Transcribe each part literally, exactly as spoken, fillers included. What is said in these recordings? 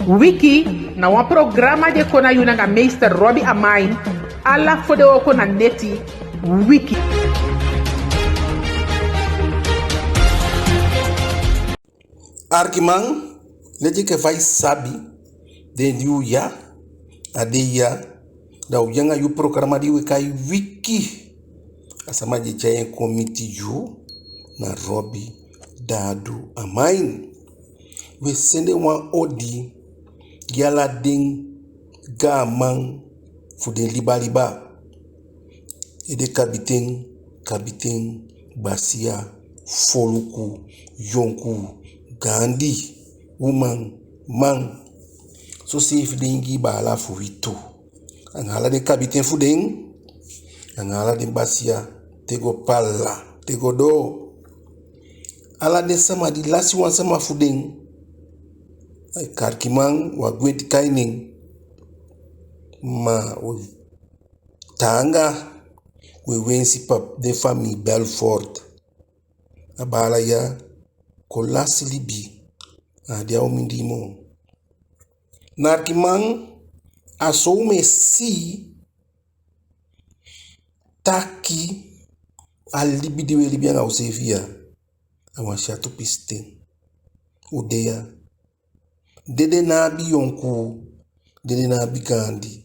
Wiki na wan programa di e kon na yu nanga meester Robbie Amain, ala fodewooko na neti. Wiki. Arkiman, leti enke fa i sabi, den di u ya, a dei ya, da u de anga yu programa di we kai Wiki. A sama di e tyai en kon miti yu na Robbie Dadu Amain. We sende wan odi gi ala den gaaman fu den liba liba. Ede kabiten, kabiten, basiya, foluku, yonkuu, gaandi, uman, man. Soseefi den Ingii baala fu wi tu. Anga ala den kabiten fu den, anga ala den basiya, te go pala, te go doo. Ala den sama di lasi wan sama fu den. Ai, arkiman, u á gwenti kai nen. Ma u taanga, we wensi pap den famii Belfort. A baala ya kon lasi libi, a á de a u mindii moo. Na arkiman, a so u mu e si taki a libi di we libi anga useefi ya, a wan syatu pisiten u de ya. Dede ná abi yonkuu, dede ná abi gaandi,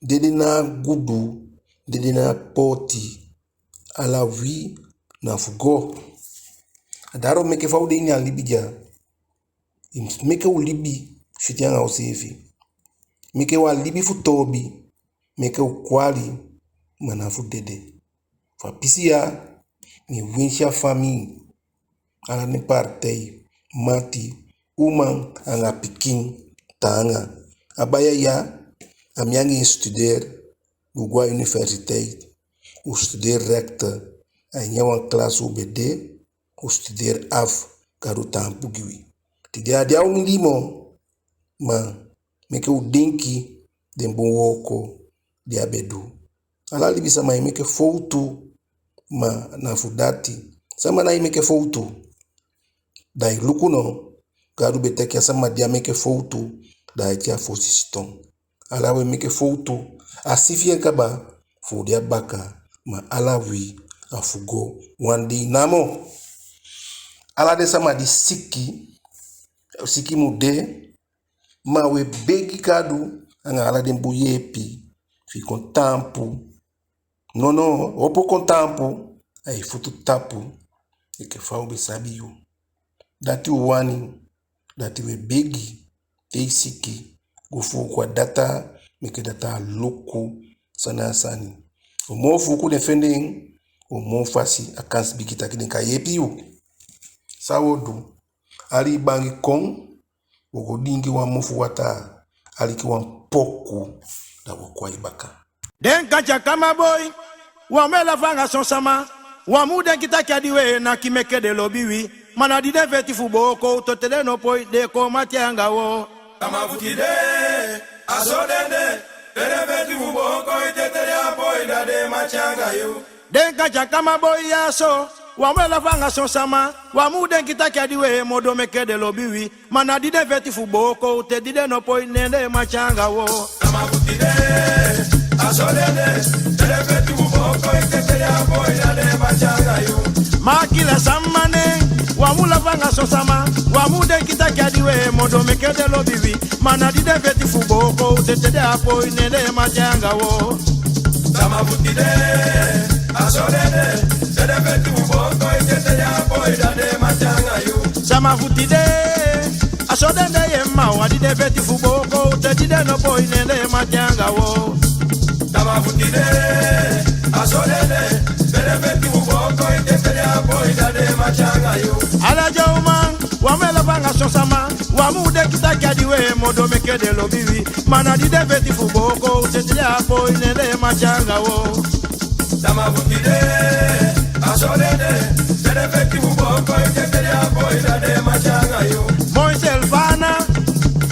dede ná a gudu, dede ná a pooti, ala wi na fu go. A dati meke fa u de ini a libi ya, i mus meke u libi switi anga useefi. Meke u á libi fu toobi, meke u kwali, ma ná fu dede. Fu a pisi ya, mi e winsi a famii, ala den partij, mati, uman anga pikin taanga. A baya ya, a mi anga en studeer, u go a universiteit, u studeer rechten, a ini a wan klasi u be de, u studeer af, Gadu taampu gi wi. Tide a á de a u mindii moo, ma meke u denki den bun wooko di a be du. Ala libisama e meke fowtu, ma na fu dati. Sama nái meke fowtu. Da i luku no, Gadu be taki a sama di á meke fowtu, da a ete a fosi siton. Ala wi e meke fowtu, a si fi en kaba, fu u de a baka, ma ala wi a fu go wan dei namo. Ala den sama di siki, siki mu de, ma we begi Gadu anga ala den bun yeepi fi i kon taampu. Nono, opo kon taampu a i futu tapu, enke fa u be sabi yu. Dati u wani, dati we begi, te i siki, go fuuku a dataa, meke dataa luku san na a sani. O moo fuuku den fende en, o moo fasi a kansi bigi taki den kan yeepi yu. San wo du? Ali i bangi kon, wo go diingi wan mofu wataa, aliki wan poku, da wo kon a i baka. Ala den uman, wan mu e lafu anga son sama, wan mu denki taki a di we modo meke den lobi wi. Ma na di den feti fu booko u, te tide a poi, ne den e mati anga u o. Moi Selfana,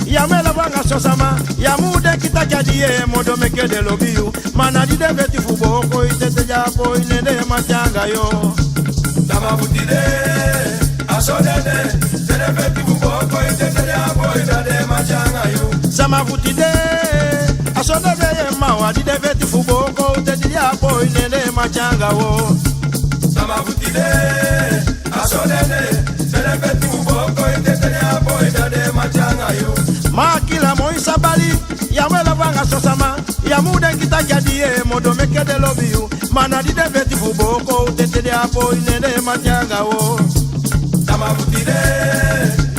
ya mu e lafu anga son sama, ya mu denki taki a di ye modo meke den lobi yu. Ma na di den feti fu booko i, te tide a poi, ne den e mati anga yu o. Sama fu tide, a so den be, ye mawan di de feti fu booko u te tide, a poi nen den e mati anga u o. Sama fu tide, a so den de, den de feti fu booko i te tide, a poi nen den e mati anga yu. Ma kila moi sabali, ya mu e lobi anga son sama, ya mu denki taki a di ye modo meke den lobi yu. Ma na di de feti fu booko u te tide, a poi nen den e mati anga u o. Sama fu tide,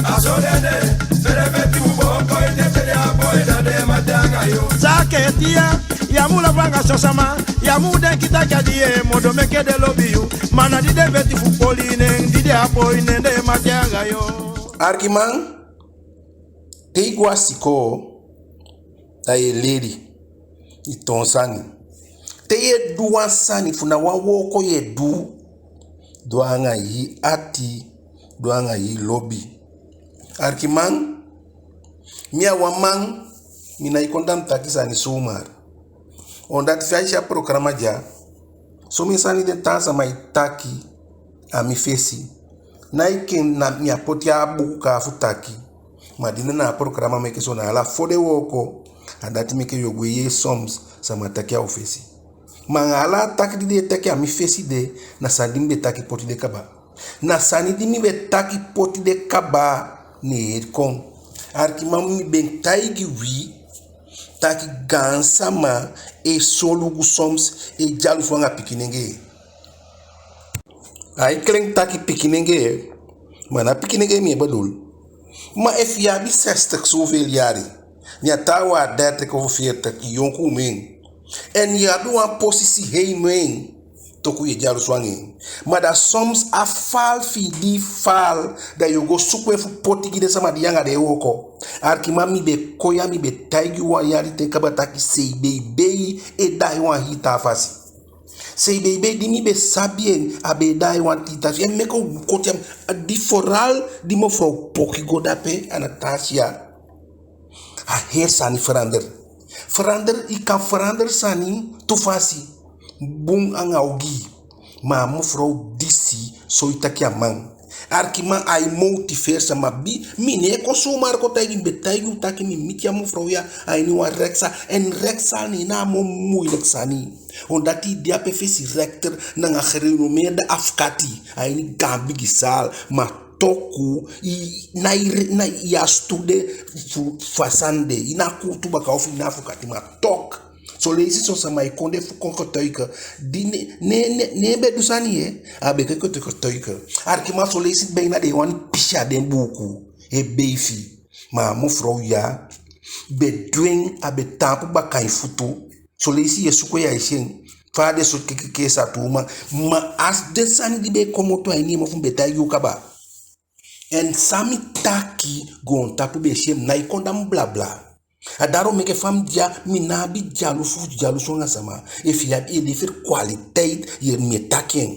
a so den de, den de feti fu booko i te tide, a poi nen den e mati anga yu. Sa keti ya, ya mu lobi anga son sama, ya mu denki taki a di ye modo meke den lobi yu. Ma na di de feti fu poli nen, di de, a poi nen den e mati anga yu o. Arkiman, te i go a sikoo, da ye leli, i toon sani. Te ye du wan sani, fu na wan wooko ye du, du anga i ati, du anga i lobi. Arkiman, mi a wan man, mi nái kon da mi taki sani zomaar. Omdat fa i si a programa ya, somen sani den taa sama e taki a mi fesi. Ná enke na mi á poti a buku kaa fu taki. Ma di na a programa meke so, na ala fo den wooko, a dati meke yu o go e yee soms sama taki a u fesi. Ma anga ala a taki di den e taki a mi fesi de, na sani di mi be taki poti de kaba. Na sani di mi be taki poti de kaba, ne e kon. Arkiman, mi be taigi wi taki gaansama e solugu soms, e dyalusu anga pikinengee. Ai kelen taki pikinengee, ma ná pikinengee mi e bedoel. Ma efu i abi zestig zoveel yali, ne a taawan a dertig of veertig, i yonku umen. En i abi wan posisi hei umen, toku ye dyalusu anga en. Ma da soms a faal fi i di i faal, da yo go suku en fu poti gi den sama di i anga den e wooko. Arkiman, mi be kon ya, mi be taigi u wan yali ten kaba taki C B B e daai wan hii taa fasi. C B B, di mi be sabi en, a be e daai wan hii taa fasi. En meke u koti en, di vooral di mevrouw Poki go dape, Anastasia. A heri sani verander. Verander, i kan verander sani tu fasi. Bun anga ogii. Ma a mevrouw disi, so i taki a man. Arkiman, ai motiveer sama. Bi, mi ne e kon zomaar kon taigi, mi be taigi u taki mi miti a mevrouw ya a ini wan rechtszaal. En rechtszaal ne en na a moo moeilijk sani. Omdat i de ape fesi rechter nanga gerenommeerde afkati a ini gaan bigi zaal. Ma toku, i, na i, na i á studeer fu, fu a sani de. I ná kuutu baka ofu i ná afkati, ma tok. Son leisi son sama e kon de fu kon getuige. Di ne, ne, ne, ne en be du sani, ye. A be kon getuige. Arkiman, son leisi bijna den e wani pisi a den buuku. E beifi. Ma a mevrouw ya be du en, a be taampu baka en futu. Son leisi ye suku en, ya e si en. Fa a de so kekeke sa tu, ma, ma a si den sani di be e komoto a ini en mofu, mi be taigi u kaba. En san mi taki, goontapu be e si en, mi nái kon da mi blabla. A daarom meke fa mi de ya, mi ná abi dyalusu, dyalusu anga sama. Efu i abi, i lever kwaliteit, ye, mi e taki en.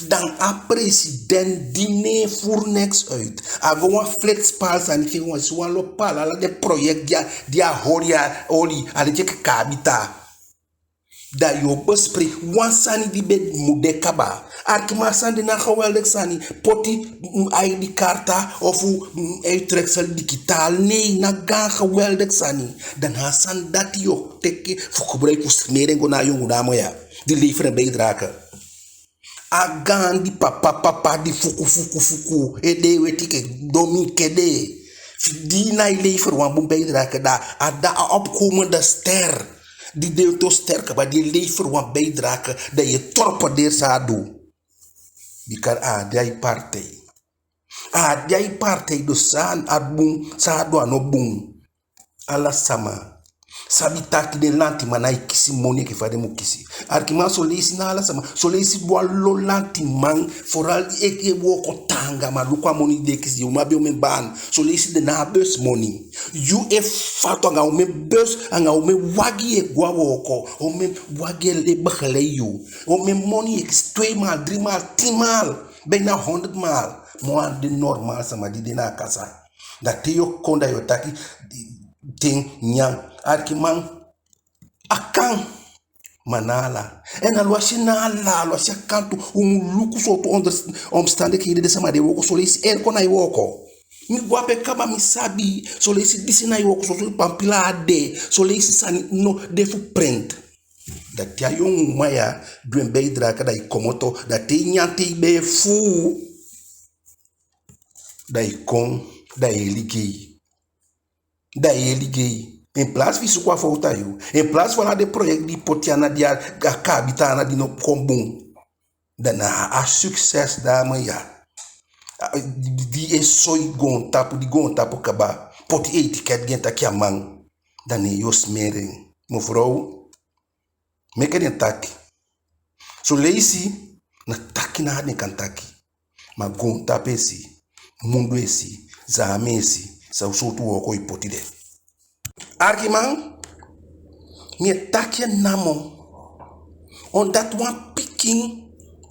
Dan a president di ne e voer niks uit. A go wan flitspaal sani fi en, wan, si wan lo paal, ala den project di a, di a holi, a holi, a leti enke kaabita. Da yo bespreek wan sani di be mu de kaba. Arkiman, a sani de na geweldig sani. Poti, mm, I D-karta of, mm, uittreksel digitaal. Nee, na gaan geweldig sani. Da na a sani dati yo teke fu gebruik fu smeer en go na a yongu dame ya di lever en bijdrage. A gaandi papa, papa di fuku, fuku, fuku, ede weti enke domi kede. Di ná e lever wan bun bijdrage, da a, da a opkomende ster, di de to ster kaba, di e lever wan bijdrage, da ye torpedeer san a du. Bika a á de a i partij. A á de a i partij, dus san a bun, san a du a no bun. Ala sama sabi taki den lantiman nái kisi moni enke fa den mu kisi. Arkiman, son leisi na ala sama. Son leisi wan lo lantiman, vooral di e, e wooko taanga, ma luku a moni di den e kisi, yu mu abi omen baan. Son leisi den ná abi bus moni. Yu e fatu anga omen bus, anga omen wagi e go a wooko. Omen wagi e begeleid yu. Omen moni ye kisi, twee maal, drie maal, tien maal, bijna honderd maal. Moo a den normaal sama di de na a kasa. Da te yo kon da yo taki, ten nyan. Arkiman, a kan, ma ná ala. En alwasi ná ala, alwasi a kan tu, u mu luku sowtu onder-, omstandigheden den sama de wooko. Son leisi airco nái wooko. Mi go ape kaba, mi sabi. Son leisi disi na i wooko, son, son pampila á de. Son leisi sani no de fu prent. Da te a yongu uman ya du en bijdrage, da i komoto, da te i nyan te i bee fuu, da i kon, da i e ligei. Da i e ligei. In plaats fi i suku a fowtu a yu, in plaats fu ala den project di i poti ana, di a, a kaabita ana, di no kon bun. Da na a succes dame ya, a, di, di e soi goontapu, di goontapu kaba, poti etiket gi en taki a man. Da ne yu o smeer en. Mevrouw, meke den taki. Son leisi na taki na den kan taki. Ma goontapu e si, mundu e si, samen e si san sowtu wooko i poti de. Arkiman, mi e taki en namo, omdat wan pikin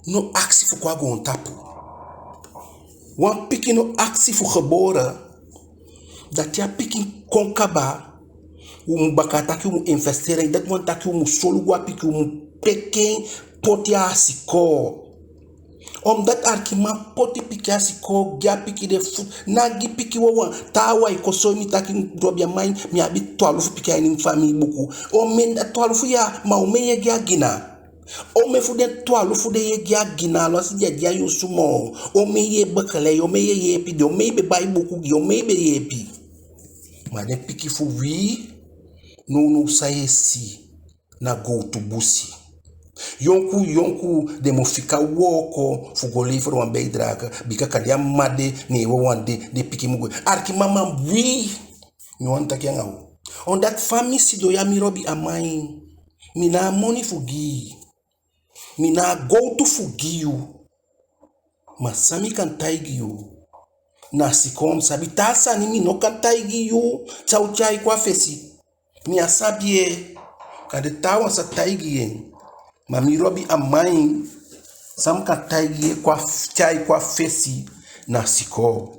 no akisi fu kon a goontapu. Wan pikin no akisi fu geboren. Da te a pikin kon kaba, u mu baka taki u mu investeren, dati wani taki u mu solugu a pikin, u mu peki en poti a sikoo. Omdat, arkiman, poti pikin a sikoo, gi a pikin de fu, ná gi pikin wawan. Taawan e kon soi mi taki, Robi, a man, mi abi twalufu pikin a ini mi famii buku. Omen a twalufu ya, ma omen ye gi a gina? Omen fu den twalufu de ye gi a gina, alwasi den á de a yu osu moo? Omen ye begeleid, omen ye yeepi den, omen i be bai buku gi, omen i be yeepi? Ma den pikin fu wi, nownow san ye si na gowtu busi. Yonkuu yonkuu den mu fika wooko fu go lever wan bijdrage, bika kande a mma de, ne en wawan de, den pikin mu gwe. Arkiman, ma wi, mi wani taki anga u. Omdat fa mi sidon ya, mi Robi Amain, mi ná a moni fu gi i. Mi ná a gowtu fu gi yu. Ma san mi kan taigi yu, na sikoo mi sabi. Taa sani mi no kan taigi yu, san o tyai kon a fesi, mi á sabi en. Kande taawan sa taigi yu en. Ma mi Robi Amain, san mi kan taigi yu kon a f-, tyai kon a fesi, na sikoo.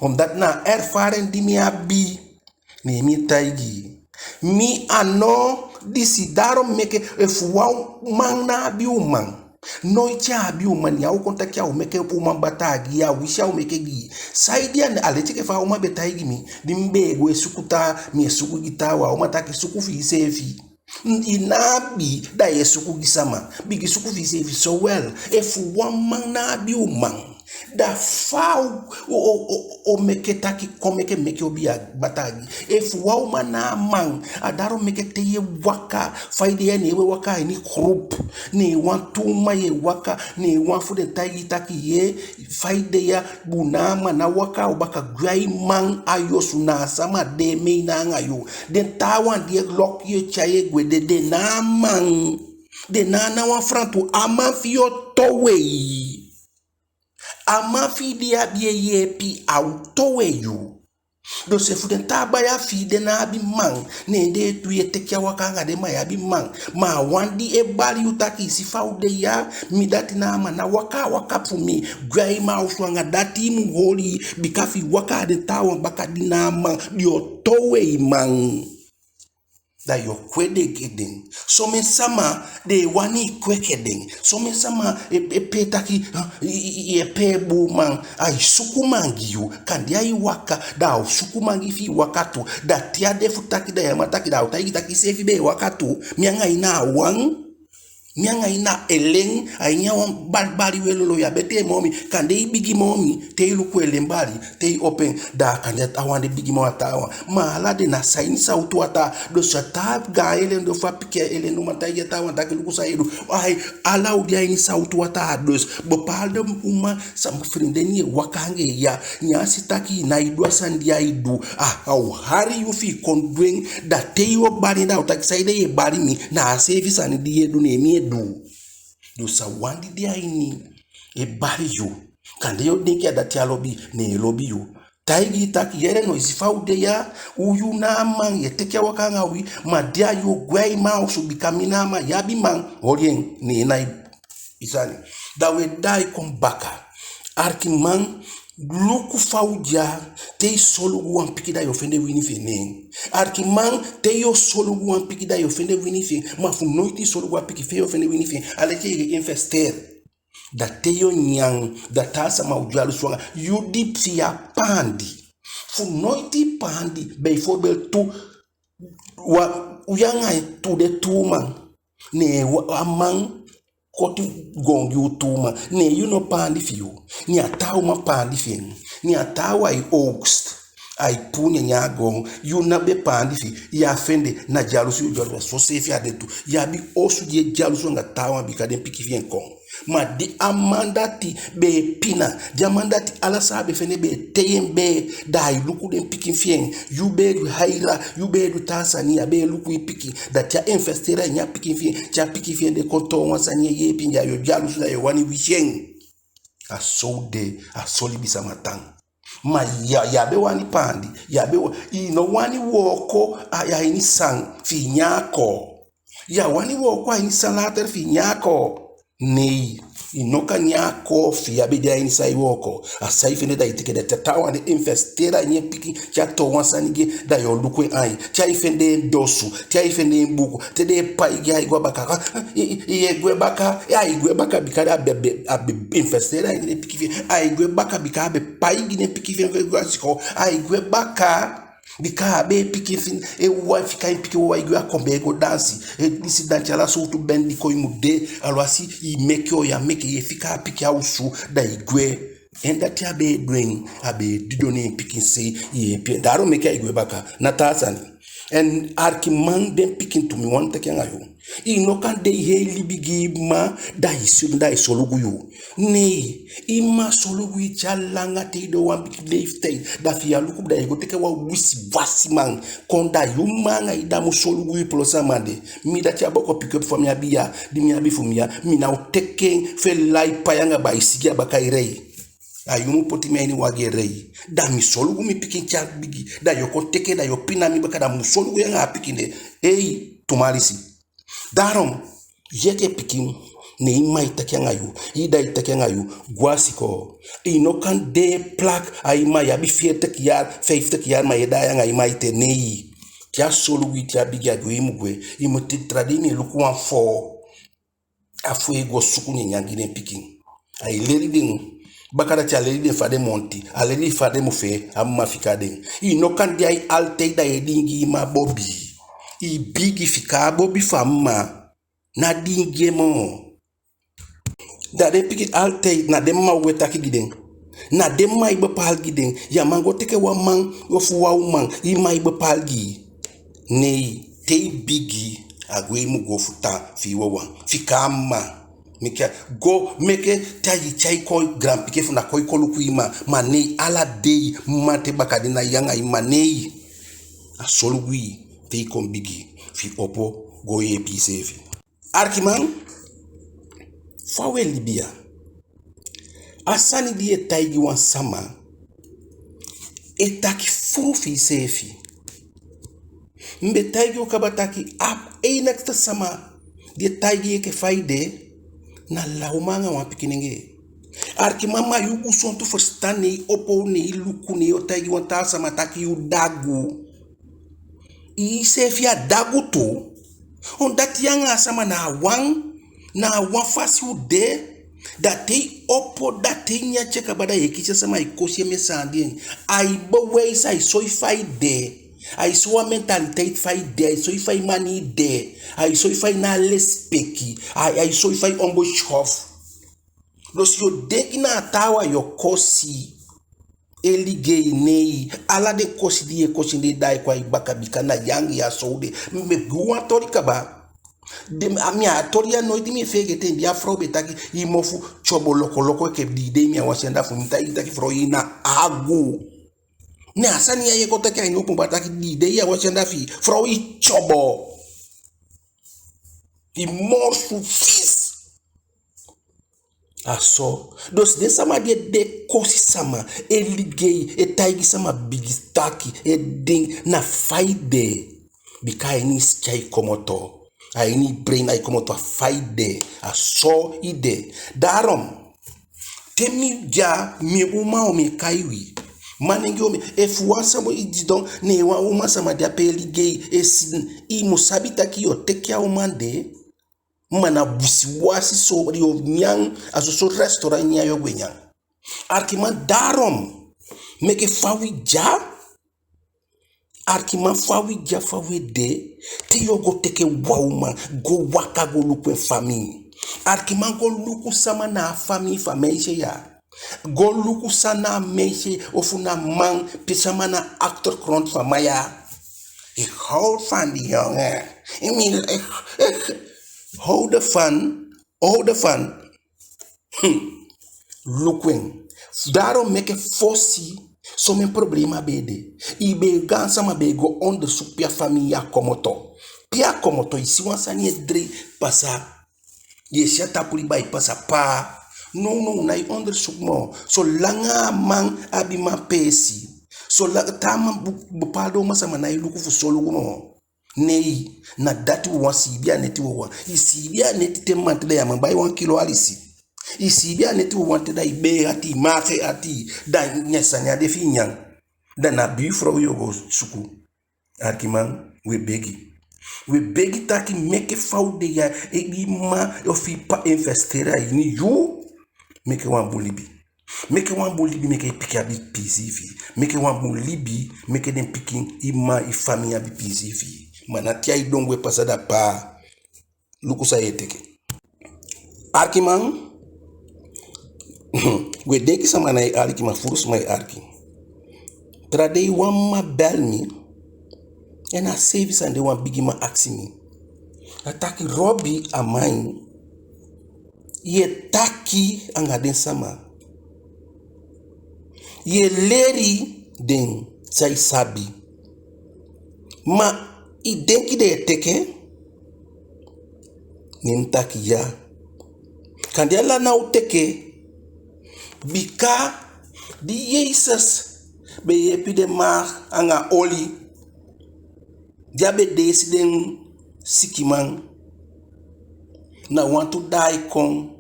Omdat na a ervaring di mi abi, ne mi e taigi yu. Mi a no disi, daarom meke efu wan man ná abi uman, noiti a abi uman, ne a o kon taki a o meke uman bataa gi yu, a wisi a o meke gi yu. Saide? A leti enke fa a uman be taigi mi, di mi be e go e suku taa, mi e suku gi taawan, a uman taki suku fi iseefi. I ná abi, da ye suku gi sama? Bigin suku fi iseefi. Sowel, efu wan man ná abi uman, da fa o, o, o, o meke taki kon meke, meke obiya bataa gi? Efu wan uman ná a man, a daarom meke te ye waka, fa i de ya, ne we waka a ini groep, ne wantu uman ye waka, ne wan fu den taigi i taki ye, fa i de ya, bun, ná a man, ná waka a u baka, gwe a i man a yu osu, na a sama de, mi ná anga yu. Den taawan di e loki yu e tyai e gwe de, den ná a man. Den ná a ná wan frantu. A man fi yu o towe i. A man fi i di abi e yeepi, a o towe yu. Dus efu den taa baya fi i de ná abi man, ne den e du yu e teke a waka anga den, ma yu abi man. Ma a wan di e bali yu taki i si fa u de ya, mi dati ná a man, ná waka a waka fu mi, gwe a i man osu, anga dati i mu holi, bika fi i waka a den taawan baka di ná a man, den o towe i man. Da yu o kweki den. Somen sama den e wani i kweki den. Somen sama e, e pee taki, ah, i, i, i e pee bun man. Ai suku man gi yu. Kande ai waka, da a o suku man gi i fi i waka tu. Da te a de fu taki, da yu á man taki, da a o taigi i taki iseefi be e waka tu. Mi anga i na a wan. Mi anga i na elen, a ini a wan bali, bali we lolo. Yu á betee moo mi. Kande i bigi moo mi. Te i luku elen bali, te i opo en, da a kande a wan de bigi moo a taawan. Ma ala den na san, ini sawtu wataa. Dus a taa gaan elen de, fu a pikin elen, no man taigi a taawan taki luku san ye du. Ai, ala u de a ini sawtu wataa. Dus bepaalde uman, sama, vriendin ye waka anga en ya, ne a si taki i nái du a sani di ai du, a, a o hali yu fi i kon du en. Da te yu o bali en, da a o taki saide ye bali mi, na a seefi sani di ye du ne mi e du. Dus a wan di de a ini e bali yu. Kande yu o denki a dati a lobi, ne e lobi yu. Taigi i taki yere no, i si fa u de ya, u, yu ná a man, ye teke a waka anga wi, ma di a yu o gwe a i man osu, bika mi ná a man, yu abi man, holi en, ne en nái i sani. Da we daai kon baka. Arkiman, luku fa u de ya, te i solugu wan pikin da yu o fende wini fi en, neen. Arkiman, te yu o solugu wan pikin da yu o fende wini fi en, ma fu noiti i solugu a pikin, fa yu o fende wini fi en? A leti ye investeer. Da te yu o nyan, da taa sama o dyalusu anga yu. Yu di fi yu a paandi, fu noiti i paandi, bijvoorbeeld tu, wa, u anga en tu de tu uman. Ne wa, a man koti goon gi u tu uman. Ne yu no paandi fi yu. Ne a taa uman paandi fi en. Ne a taawan e oogst. Ai puu nyanyan a goon. Yu ná be paandi fi yu. Yu á fende, na dyalusu yu dyalusu. Soseefi a de tu. Yu abi osu di e dyalusu anga taawan bika den pikin fi en kon. Ma di a man dati be e pina, di a man dati ala san a be fende be e tei en bee, da ai luku den pikin fi en. Yu be e du haila, yu be e du taa sani, a be e luku i pikin. Da te a investeer a ini a pikin fi en, te a pikin fi en de kon toon wan sani e yeepi en, da yu o dyalusu, da yu o wani wisi en. A so u de, a so libisama tan. Ma yu á, yu á be wani paandi, yu á be wa-, i no wani wooko a, a ini san fi i nyan a koo. Yu á wani wooko a ini san later fi i nyan a koo. Nei, i no kan nyan a koo fi i á be de a ini san i wooko. A san i fende da i teke, da te taawan de investeer a ini en pikin, te a toon wan sani gi en, da yu o luku en ain. Te ai fende en dosu, te ai fende en buku, te den e pai gi en, ai go a baka. I, i, i e gwe baka, ai gwe baka bika da a be, be, a be investeer a ini den pikin fi en. Ai gwe baka bika a be pai gi den pikin fi en go, go a sikoo. Ai gwe baka bika a be e pikin fi en, e wawan fika en pikin wawan e gwe a kombee go dansi. E disi dansi, ala sowtu bendi kon i mu de. Alwasi i meke o yu á meke, i e fika a pikin a osu, da i gwe. En dati a be e du en, a be e didon ne en pikin sei, i e yeepi en. Daarom meke ai gwe baka, ná taa sani. En arkiman, den pikin tu, mi wani taki anga yu. I no kan de i hei libi gi i mma, da i si, da i solugu yu. Nei, i mma solugu i te a langa, te i doo wan bigi leeftijd, da fi i á luku, da i go teke wan wisiwasiman kon, da yu mma anga i dda mu solugu i plus a man de. Mi dati, a boko pick-up fa mi abi ya, di mi abi fu mi ya, mi ná o teke en fu e lai pai anga baisigi a baka e lei. A yu mu poti mi a ini wagi e lei. Da mi solugu mi pikin te a bigi, da yu o kon teke en, da yu o pina mi baka, da mi mu solugu yu anga a pikin de. Ei, tumalisi. Daarom, yu enke pikin, ne i mma e taki anga yu, i dda e taki anga yu, go a sikoo. I no kan de plak a i mma, yu abi veertig jaar, vijftig jaar, ma yu e daai anga i mma ete, nei. Te a solugu i te a bigi, a gwe i mu gwe, i mu te, taa dei mi e luku wan foo. A foo e go suku nyanyan gi den pikin. Ai leli den. Baka dati a leli den fa den mu onti, a leli fa den mu fee, a mma fika den. I no kan de a i altijd da yu e diingi i mma bobi. I bigi, fika a bobi fu a mma. Ná diingi en moo. Da den pikin altijd na den mma o e taki gi den. Na den mma e bepaal gi den. Yu á man go teke wan man ofu wan uman, i mma e bepaal gi i. Nei, te i bigi, a gwe i mu go fu tan fi i wawan. Fika a mma. Meke a go, meke te ai tyai kon gaanpikin fu na kon e kon luku i mma. Ma nei, ala dei, mamanten bakadina yu anga i mma, nei. A solugu i te i kon bigi, fi i opo go yeepi iseefi. Arkiman, fa u e libi ya, a sani di yu e taigi wan sama, e taki fuu fi iseefi. Mi be taigi u kaba taki a enigste sama di e taigi yu enke fa i de, na lawman anga wan pikinengee. Arkiman, ma yu gusontu fusutan, ne i opo, ne i luku, ne yu o taigi wan taa sama taki yu dagu. Iseefi a dagu tu. Omdat yu anga a sama na a wan, na a wan fasi u de. Da te i opo, da te i nyan te kaba, da yu e kisi a sama, e kosi en, mi e sandi en. Ai bewijs, ai soi fa i de. Ai soi a mentaliteit fa i de, ai soi fa i manii de. Ai soi fa i ná a lesipeki. Ai, ai soi fa i onbeschoft. Dus yu o denki na a taawan yu o kosi. E ligei, nei. Ala den kosi di yu e kosi en, den e daai kon a i baka, bika na yu anga yu a so u de. Mi be gi u wan toli kaba. Den, a mi, a toli ya noiti mi e feegete en, di a frow be taki i mofu tyobo lokoloko enke dii dei mi á wasi anda fu mi. Mi taigi i taki frow, i na agu. Ne a sani ya yu e kon taki a ini openbaar taki dii dei yu á wasi anda fi i, frow, i tyobo. I morsu fis. A so. Dus den sama di e de kosi sama, e ligei, e taigi sama bigi taki, e denki na fa i de. Bika a ini i sikin ai komoto. A ini i brein ai komoto, a fa i de. A so i de. Daarom, te mi de ya, mi uman o mi e kai wi. Manengee o mi, efu wan sama i didon, ne wan uman sama de ape e ligei, e si, i mu sabi taki yu o teke a uman de. Ma na wisiwasi so yu o nyan, a soso restaurant nyan yu o gwe nyan. Arkiman, daarom meke fa wi de ya, Arkiman, fa wi de ya, fa wi e de, te yu o go teke wan uman, go waka go luku en famii. Arkiman, go luku sama na a famii fu a meisje ya. Go luku san na a meisje ofu na man, pe sama na achtergrond fu a man ya. Ik hou van die jongen. Ik, ik, ik hou ervan, hou ervan. Hmm. Luku en. Daarom meke fosi somen problema be e de. I be e gaan sama be e go onderzoek pe a famii ya komoto. Pe a komoto, i si wan sani e drei pasa. Yu e si a tapu liba e pasa paa. Nownow ná e onderzoek moo. Solanga a man abi man peesi. Solanga taa man bu-, bepaalde uman sama ná e luku fu solugu moo. Nei, na dati wawan, siibi a neti wawan. I siibi a neti te mamanten da i á man bai wan kilo alisi. I siibi a neti wawan te da i bee ati, i maag e ati, da nyan sani á de fi i nyan. Da na buurvrouw yu o go suku. Arkiman, wi e begi. Wi e begi taki meke fa u de ya, i mma ofu i ppa investeri a ini yu, meke wan bun libi. Meke wan bun libi, meke i pikin abi piisii fi i. Meke wan bun libi, meke den pikin, i mma, i famii abi piisii fi i. Ma ná te ai dongo e pasa da paa. Luku san yu e teke. Arkiman, wi e denki sama ná e aliki, ma furu sama e aliki. Taa dei wan mma bel mi, en a seefi sani de wan bigiman akisi mi. A taki: Robi, a man, yu e taki anga den sama. Yu e leri den san i sabi. Ma i denki den e teke? Ne mi taki ya. Kande ala ná o teke. Bika di Jesesi be yeepi den man anga oli, di a be deesi den sikiman, na wantu daai kon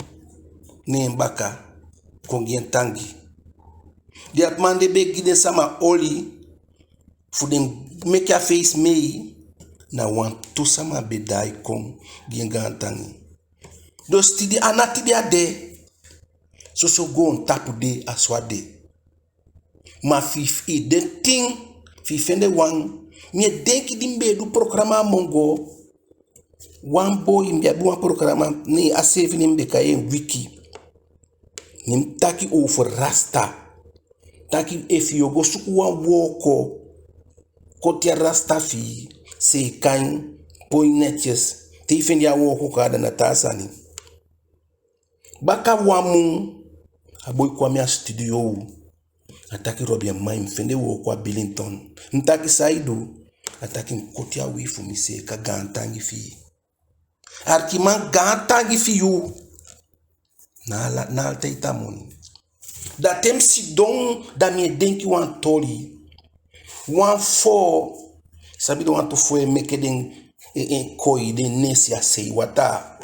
ne en baka kon gi en tangi. Di a man de be gi den sama oli fu den meke a feisi mei, na wantu sama be daai kon gi en gaantangi. Dus tide a ná tide a de. Soso goontapu de, a so a de. Ma fi i de tin, fi i fende wan, mi e denki di mi be e du programa a Mongo, wan boi, mi be abi wan programa, ne a seefi nen mi be kai en Wiki. Ne mi taki over rasta. Taki efu yu o go suku wan wooko, koti a rasta fi i, seeka en, poi en netjes. Te i fende a wooko kaa, da na taa sani. Baka wan mun, a boi kon a mi a studio. A taki: Robi, a man, mi fende wooko a Billiton. Mi taki: San i du? A taki: Mi koti a uwii fu mi, seeka, gaantangi fi i. Arkiman, gaantangi fi yu. Na ala, na altijd a moni. Da te mi sidon, da mi e denki wan toli. Wan foo, sabi den wantu foo e meke den, e, e, koi, den nesi a sei wataa.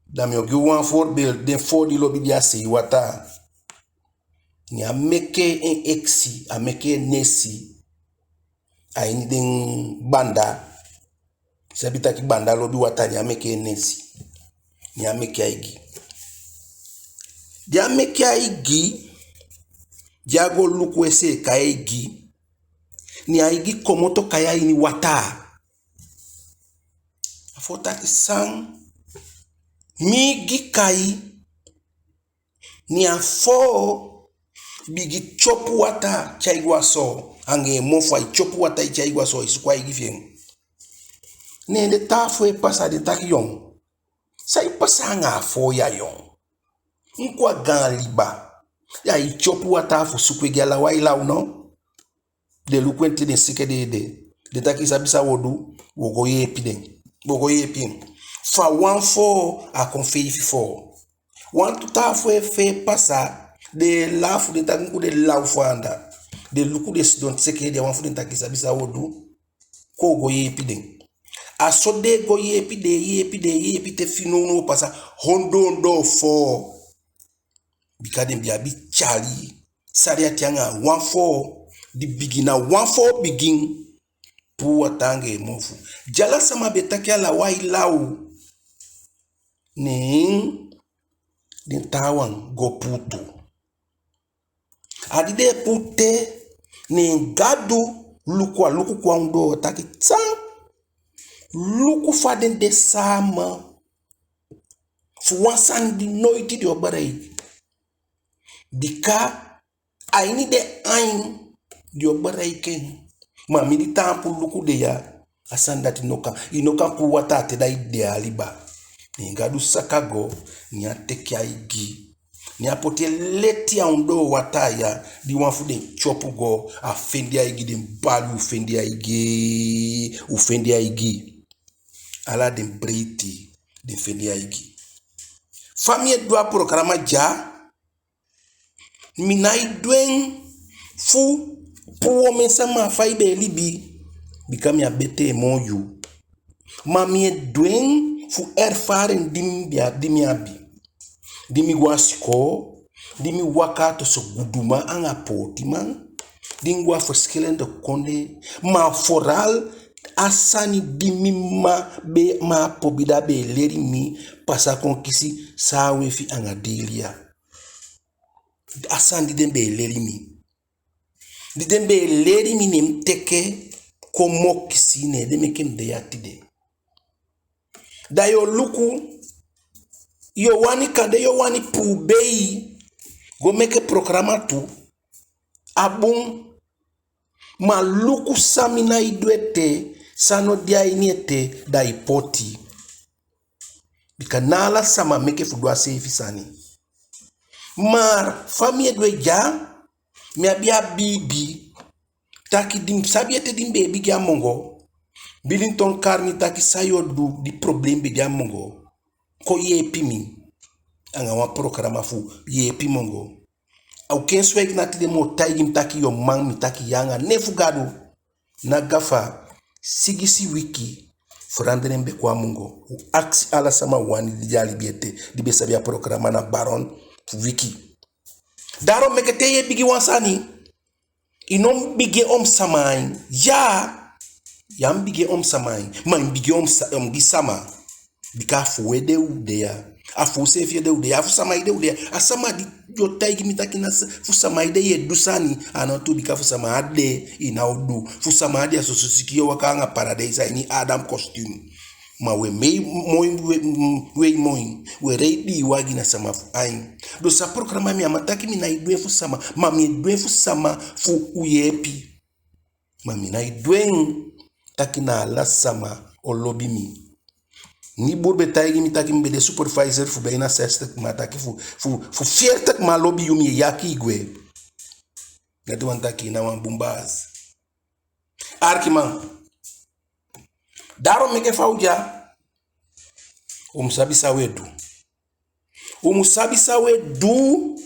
Da mi o gi wan voorbeeld, den foo di lobi de a sei wataa. Ne a meke en eksi, a meke en nesi a ini den banda. Sabi taki banda lobi wataa, ne a meke en nesi. Ne a meke a igi. Di a meke a igi, di a go luku e seeka a igi, ne a igi komoto kai a ini wataa. A foo taki: San? Mi igi kai. Ne a foo bigin tyopu wataa tyai go a soo, anga en mofu ai tyopu wataa e tyai go a soo, e suku a igi fi en. Ne den taa foo e pasa, den taki: Yon, san e pasa anga a foo ya, yon? Enke a gaan liba ya e tyopu wataa fu suku igi, a law ai law, no? Den luku en te den seke den ede. Den taki: I sabi san wi o du? Wi o go yeepi den. Wi o go yeepi en. Fa wan foo a kon feifi foo. Wantu taa foo e fee pasa, den e lafu, den taki: Enke den law fu anda. Den luku den sidon seke ede, a wan fu den taki: I sabi san wi o du? Kon u go yeepi den. A so den go yeepi den, yeepi den, yeepi te fi nownow pasa ondoo ondoo foo. Bika den be abi tyali, sali ati anga wan foo di bigin, na wan foo bigin puu wataa anga en mofu. Di ala sama be taki a law ai law, ne den taawan go puu tu. A di den e puu te, Ne Gadu luku, a luku kon a ondoo, a taki: San? Luku fa den de sama fu wan sani di noiti den o bereiki. Bika a ini den ain den o bereiki en. Ma mi di taampu luku de ya, a sani dati no kan. I no kan puu wataa te da i de a liba. Ne Gadu saka go, ne a teke a igi. Ne a poti en leti a ondoo wataa ya, di wan fu den tyopu go, a fende a igi, den bali: U fende a igi, u fende a igi. Ala den breiti, den fende a igi. Fa mi e du a programa dya, mi nái du en fu puu omen sama fa i be e libi, bika mi á betee moo yu. Ma mi e du en fu ervaring di mi be a-, di mi abi. Di mi go a sikoo, di mi waka tussen guduman anga pootiman, di mi go a verschillende kondee, ma vooral a sani di mi mma be, mma Pobida be e leli mi, pasa kon kisi Saawefi anga Delia. A sani di den be e leli mi. Di den be e leli mi, ne mi teke kon mokisi, ne den meke mi de ya tide. Da yu o luku, yu o wani, kande yu o wani puu bei go meke programa tu, a bun. Ma luku san mi nái du ete, san no de a ini ete, da i poti. Bika ná ala sama meke fu du a seefi sani. Ma fa mi e du en dya, mi abi a biibi taki di mi sabi ete di mi be e bigin a Mungo, Bilinton kali mi taki: San yu o du? Di problem be de a Mungo, kon yeepi mi anga wan programa fu yeepi Mungo. A u ken sweki na tide mi o taigi mi taki yu o man. Mi taki ya anga nen fu Gadu. Na gafa, sigisi wiki, verandering be kon a Mungo. U akisi ala sama u wani di de a libi ete, di be sabi a programa na Baron fu Wiki. Daarom meke te yu e bigin wan sani, i no mu bigin en om sama ain. Ya, ya mu bigin en om sama ain, ma i mu bigin en om sa-, om gi sama. Bika a fu u ede u de ya. A fu useefi ede u de ya. A fu sama ede u de ya. A sama di yu o taigi mi taki na sa-, fu sama ede yu e du sani, a no tuu. Bika fu sama á de, i ná o du. Fu sama á de, a soso sikin yu o waka anga paradijs a ini Adam kostuum. Ma u e mei moi, u e, mm, u e moi, u e rei dii wagi, na sama fu ain. Dus a programa mi á man taki mi nái du en fu sama, ma mi e du en fu sama fu u yeepi. Ma mi nái du en taki na ala sama o lobi mi. Nibur be taigi mi taki mi be de supervisor fu bijna zestig man, taki fu, fu, fu veertig man lobi yu, mi e yaki i gwe. Dati wani taki na wan bun baas. Arkiman, daarom meke fa u de ya, u mu sabi san u e du. U mu sabi san u e du.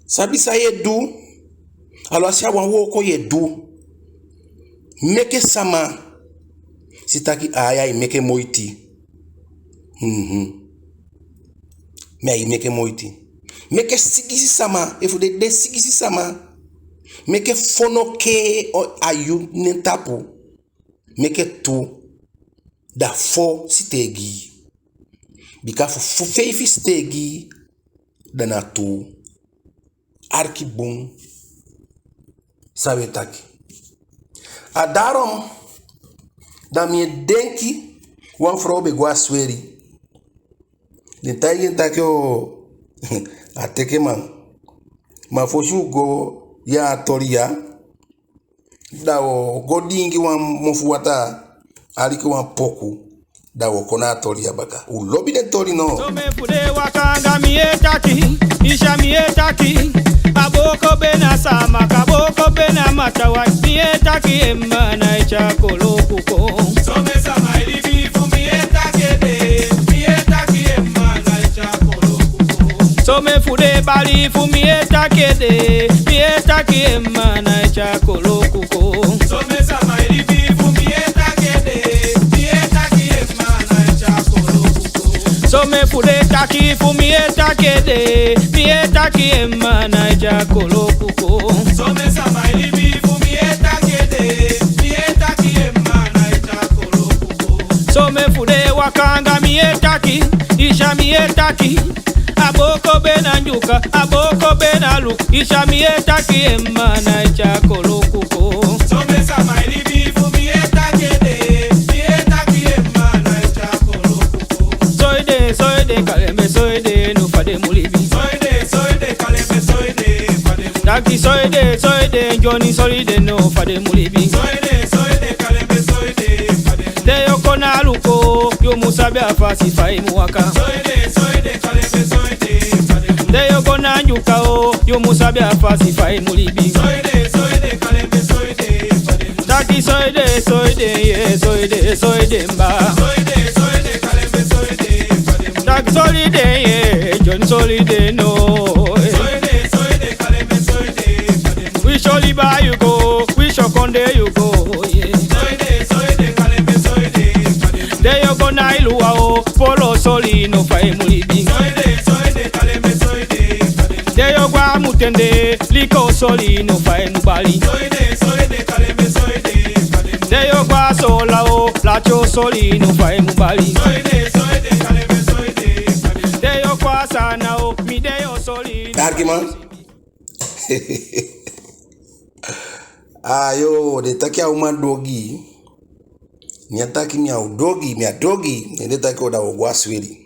Sabi san yu e du. Alwasi a wan wooko yu e du, meke sama si taki, aaya, ai meke moiti. Mhm. Mi, ai meke moiti. Meke sigisi sama, efu den de sigisi sama, meke fo no kee a yu nen tapu. Meke tu, da fo siteegi. Bika fu, fu feifi siteegi, da na tu. Arki bun san u e taki. A daarom, da mi e denki, wan frow be go a sweli. Den taigi en taki, o, a teke man. Ma fosi u go a toli ya, da u o go diingi wan mofu wataa, aliki wan poku, da u o kon na a toli ya baka. U lobi den toli, no? A booko be na Ndyuka, a booko be na Luku, i sa mi e taki en ma na i tyai koloku kon. Soide, soide, kalembe soide, no fa den mu libi. Taki soide, soide, Johnny soide, no fa den mu libi. Te yo kon na Luku, yo mu sabi a fasi fa i mu waka. Te yo kon na Ndyuka o, yo mu sabi a fasi fa i mu libi. Taki soide, soide, ye, soide, soide mba. Taki soide, ye, John soide, no. Wi soli ba yu go, wi so konde yu go, ye. Te yo kon na Iluwa o, Polo soli, no fa i mu libi. Te yo go a Mutende, Liko soli, no fa i mu bali. Te yo go a Soolan o, Latyo soli, no fa i mu bali. Te yo go a Saana o, Mideyo soli, no fa i mu bali. Arkiman. Ayo, den taki a uman du ogii. Mi á taki mi á du ogii, mi á du ogii. Ne den taki o, da wo go a sweli.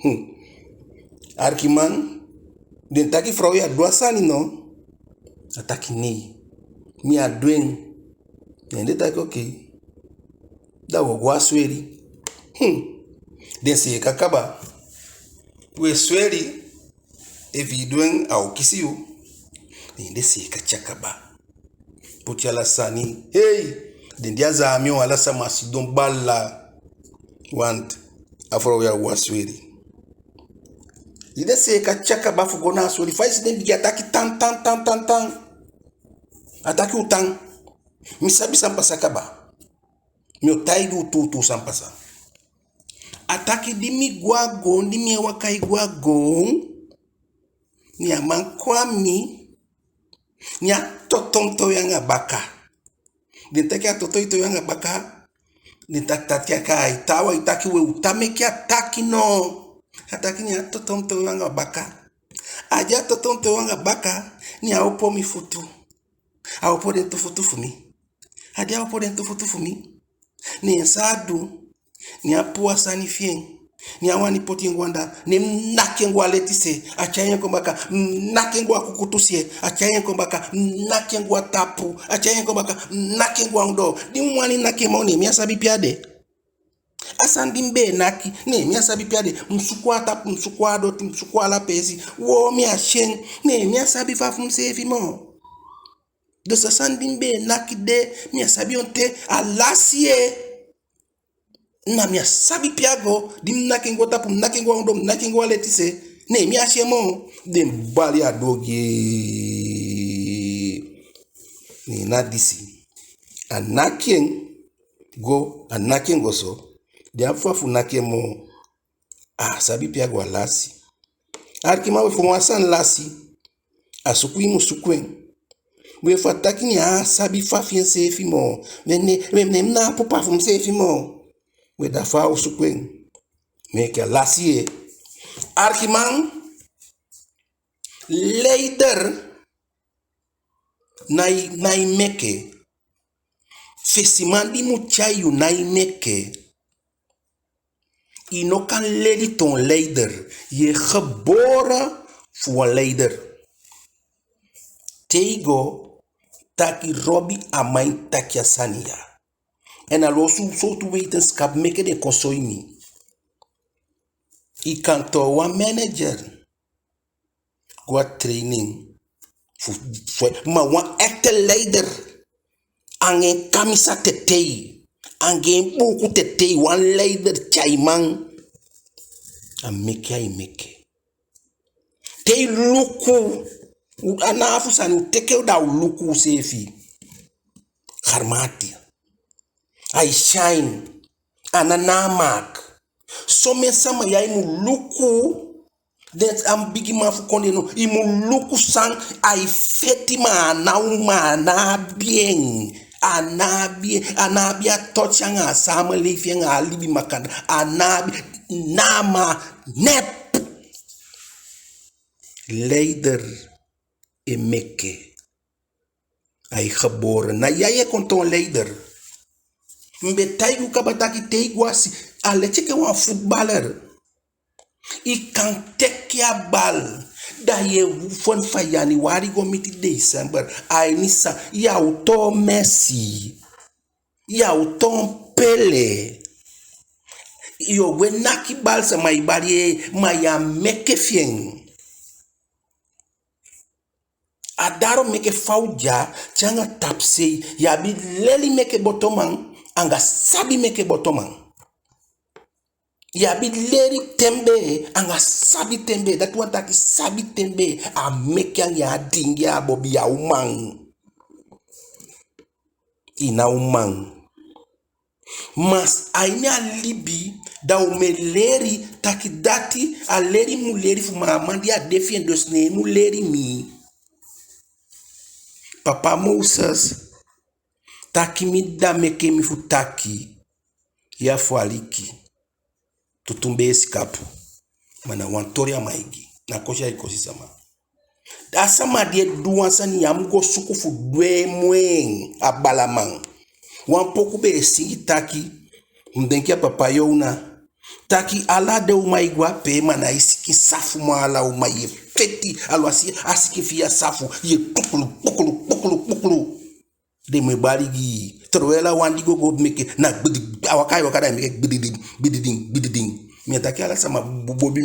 Hmm. Arkiman, den taki frow, ya du a sani no? A taki nei, mi á du en. Ne den taki oké, da wo go a sweli. Hmm. Den seeka kaba. We sweli, efi i du en a o kisi yu. Ne den seeka te a kaba. Poti ala sani. Hei! Den de a zaami o, ala sama sidon bala. Want a frow ya o go a sweli. Di den seeka te a kaba fu go na a sweli, fa i si den bigin a taki tan, tan, tan, tan, tan. A taki u tan. Mi sabi san pasa kaba. Mi o taigi u tuutuu san pasa. A taki di mi go a goon, di mi e waka e go a goon, ne a man kon a mi, ne a toto mi towe anga baka. Den taki a toto i towe anga baka. Den taki taki a kai taawan, i taki we u tan, meke a taki no. A taki ne a toto mi towe anga baka. A di a toto mi towe anga baka, ne a opo mi futu. A opo den tu futu fu mi. A di a opo den tu futu fu mi, ne en san a du, ne a puu a sani fi en, ne a wani poti en go anda, ne mi naki en go a leti se, a tyai en kon baka, mi naki en go a kukutu se, a tyai en kon baka, mi naki en go a tapu, a tyai en kon baka, mi naki en go a ondoo. Di mi wani naki en moo, ne mi á sabi pe a de. A sani di mi be e naki, ne mi á sabi pe a de. Mi suku a tapu, mi suku a doti, mi suku ala peesi. Woo, mi á si en, ne mi á sabi fa fu miseefi moo. Dus a sani di mi be e naki de, mi á sabi on ten a lasi, ye. Na mi á sabi pe a go, di mi naki en go a tapu, mi naki en go a ondoo, mi naki en go a leti se, ne mi á si en moo. Den bali a du ogii. Ne na disi. A naki en go, a naki en go so. Den á abi fa fu naki en moo. A á sabi pe a go, a lasi. Arkiman, we, fu wan sani lasi, a suku i mu suku en. We, fu a taki ne a á sabi fa fi enseefi moo. We, ne, we, ne mi ná abi papa fu miseefi moo. We, da fa a o suku en? Meke a lasi, ye. Arkiman, leider ná i, ná i meke. Fesiman di mu tyai yu ná i meke. I no kan leli toon leider. Yu e gebore fu wan leider. Te i go taki Robi Amain taki a sani ya. En a lo su sowtu wetenschap meke den kon soi mi. I kan toon wan manager go a training fu, fu, ma wan echte leider, anga en kamisa tetei, anga en buuku tetei, wan leider tyaiman, a meke ai meke. Te i luku, u, a ná fu sani, u teke u da u luku useefi. Garmati. Ai shine. A ná namaak. Somen sama ya i mu luku, den a bigiman fu kondee no, i mu luku san ai feti, ma a ná uman, a ná abi en, a ná abi en, a ná abi a touch anga a samenleving anga a libi makandaa, a ná abi, namaak, nep. Leider e meke. Ai geboren. Na ya yu e kon toon leider. Mi be taigi u kaba taki te i go a si, a leti enke wan voetballer. I kan teke a bal, da yu e oefen fa januari go miti december. A ini san, yu á o toon Messi. Yu á o toon Pele. Yu o gwe naki bal, sama e bali, ma yu á meke fi en. A daarom meke fa u de ya, te anga tapusei, yu abi leli meke botoman, anga sabi meke botoman. Yu abi leli te mbee, anga sabi te mbee, dati wani taki sabi te mbee, a meke anga yu á diingi a bobi, yu á uman. I ná uman. Ma a ini a libi, da u mu e leli taki dati, a leli mu leli fu, ma a man di a de fi en, dus ne en mu leli mi. Papa Moses, taki mi dda meke mi fu taki, ya fu aliki. Tutu mbee sikapu. Ma na wan toli a man e gi. Na kosi ai kosi sama. A sama di e du wan sani, yu á mu go suku fu du en moo en, a balaman. Wan poku be e singi taki, mi denki a papa Yowna, taki ala den uman e go a pee, ma na i sikin safu moo ala uman, yu e feti, alwasi a sikin fi yu á safu, yu e kpukulu, kpukulu, kpukulu, kpukulu. Den mu e bali gi i. Terwijl a wan di gogo meke na gbidi, a waka ai waka da ai meke gbididin, gbididin, gbididin. Mi á taki ala sama bo-, bobi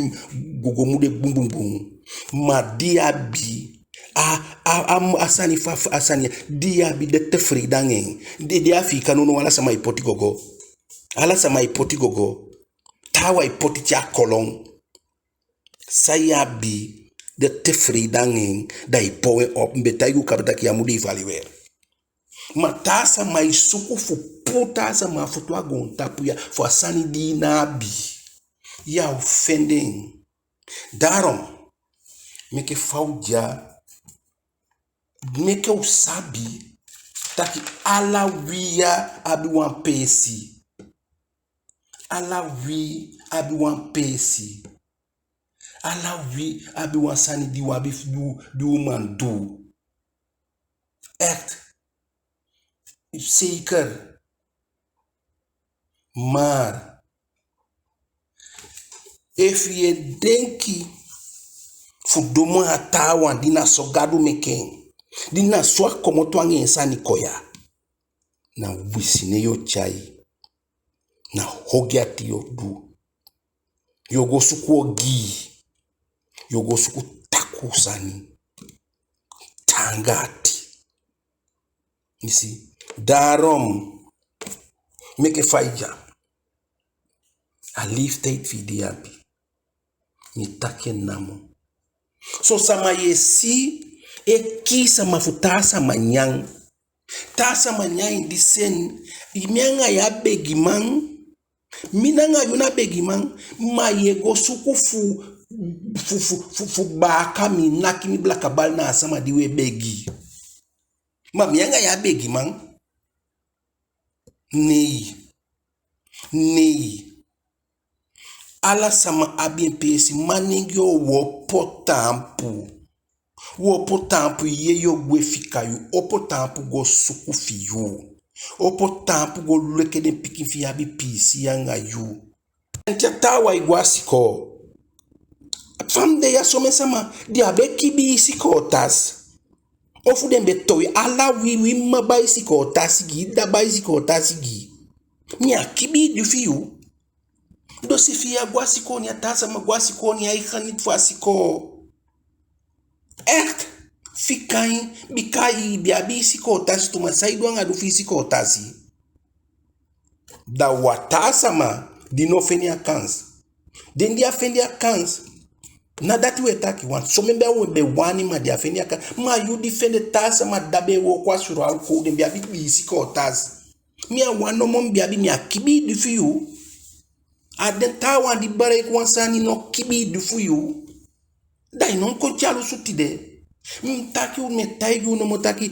gogo mu de gbun, gbun, gbun. Ma di i abi a, a, a, a sani fa, a sani di i abi, de tevreden anga en. Di, di a fika nownow, ala sama e poti gogo. Ala sama e poti gogo. Taawan e poti te a kolon. San i abi, de tevreden anga en, da i bouw en op. Mi be taigi u kaba taki yu á mu de evalueer. Ma taa sama e suku fu puu taa sama futu a goontapu ya, fu a sani di i ná abi, yu á o fende en. Daarom meke fa u de ya, meke u sabi taki ala wi ya abi wan peesi. Ala wi abi wan peesi. Ala wi abi wan sani di u abi fu du, di u man du. Echt. Zeker. Maar efu yu e denki fu du moo a taawan di na so Gadu meke en, di na so a komoto anga en sani kon ya, na wisi ne yu o tyai. Na ogii ati yu o du. Yu o go suku ogii. Yu o go suku takuu sani. Taanga ati. I si? Daarom meke fa i de ya, a leeftijd fi i di i abi, mi e taki en namo. Son sama yu e si e kii sama fu taa sama nyan. Taa sama nyan, in di sen, mi anga yu a begiman, mi nanga yu na begiman, ma yu e go suku fu, fu, fu, fu, fu baaka mi, naki mi blaka bal na a sama di u e begi. Ma mi anga yu a begiman. Nei. Nei. Ala sama abi en peesi, manengee, u opo taampu. U opo taampu, yee, yu o gwe fika yu, opo taampu go suku fi yu. Opo taampu go leke den pikin fi yu abi piisii anga yu. Te a taawan e go a sikoo. Fa mi de ya, somen sama den á be kibii sikoo tasi. Ofu den be towe, ala wi, wi mma bai sikoo tasi gi i, dda bai sikoo tasi gi i. Mi á kibii di fi yu. Dus efi yu á go a sikoo, ne a taa sama go a sikoo, ne ai geniet fu a sikoo. Echt, fika en, bika i be abi i sikoo tasi tu, ma san i du anga du fi i sikoo tasi? Da wan taa sama di no fende a kans. Den di a fende a kans, na dati u e taki, want somen be, u be wani, ma den á fende a kans. Ma yu di fende, taa sama dda be e wooko a Suralco, den be abi dii sikoo tasi. Mi a wan nomo mi be abi, mi á kibii di fi yu. A den taawan di bereik wan sani no kibii di fu yu. Da i no mu kon dyalusu tide. Mi taki u, mi e taigi u nomo taki,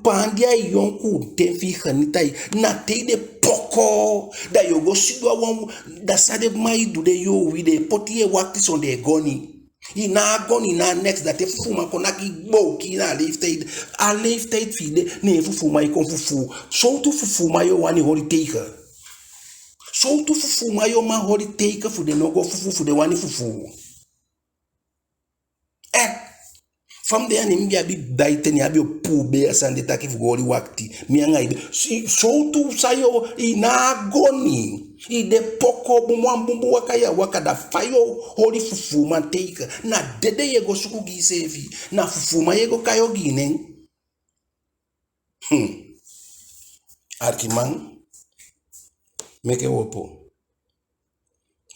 paandi a i yonkuu ten fi i geniet a i, na te i de poko, da yu o go sidon a wan, da san den man e du, den yuu wi, den e poti yu e wakiti sondee goni. I ná a goni, i ná a neks, da te fufuuman kon naki i gbow kii na a leeftijd, a leeftijd fi i de, ne fufuuman e kon fufuu. Sowtu fufuuman yu o wani holi tegen? Sowtu fufuuman yu o man holi tegen fu den no go fufuu, fu den wani fufuu? Eh, fa mi de ya, ne mi be abi daai ten, ne a be o poobei a sani de taki fu go holi wakti. Mi anga i de. Si, sowtu san yu o, i ná a goni. I de poko, bun, wan bunbun waka yu e waka, da fa yu o holi fufuuman tegen? Na dede yu e go suku gi iseefi. Na fufuuman yu e go kai ogii nen. Hmm. Alikiman, meke u opo.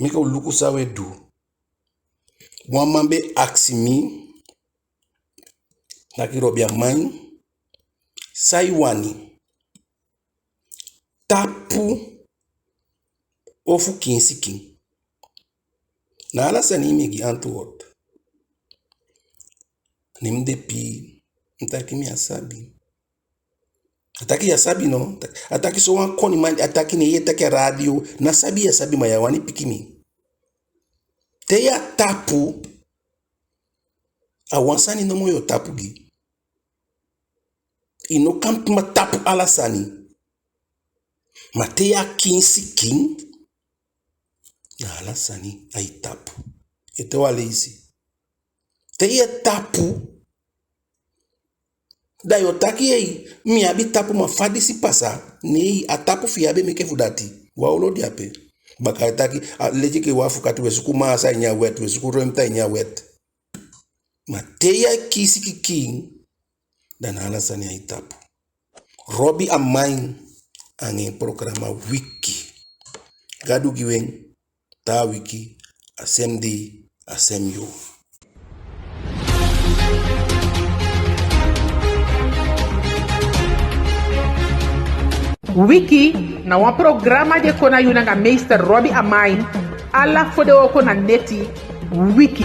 Meke u luku san u e du. Wan man be akisi mi, taki Robi Amain, san i wani? Tapu ofu kiin sikin? Na ala sani i mu e gi antwoord. Ne mi de pii, mi taki mi á sabi. A taki yu á sabi no? A taki sowan koniman, a taki ne yu e taki a radio, ná sabi yu á sabi, ma yu á wani piki mi. Te yu á tapu, a wan sani nomo yu o tapu gi. I no kan ma tapu ala sani. Ma te yu á kiin sikin, na ala sani ai tapu. Ete wan leisi. Te yu e tapu, da yu o taki, ei, mi abi tapu, ma fa disi pasa? Nei, a tapu fi yu á be meke fu dati. Wan olo de ape. Baka e taki, a, leti enke wan afukati, we suku maasa ini a wet, we suku ruimte ini a wet. Ma te yu á kiin sikin kiin, da na ala sani ai tapu. Robi Amain anga en programa Wiki. Gadu gi u en, taa wiki, a sem dei, a sem yuu. Wiki na wan programa di e kon na yu nanga meester Robi Amain, ala fodewooko na neti. Wiki.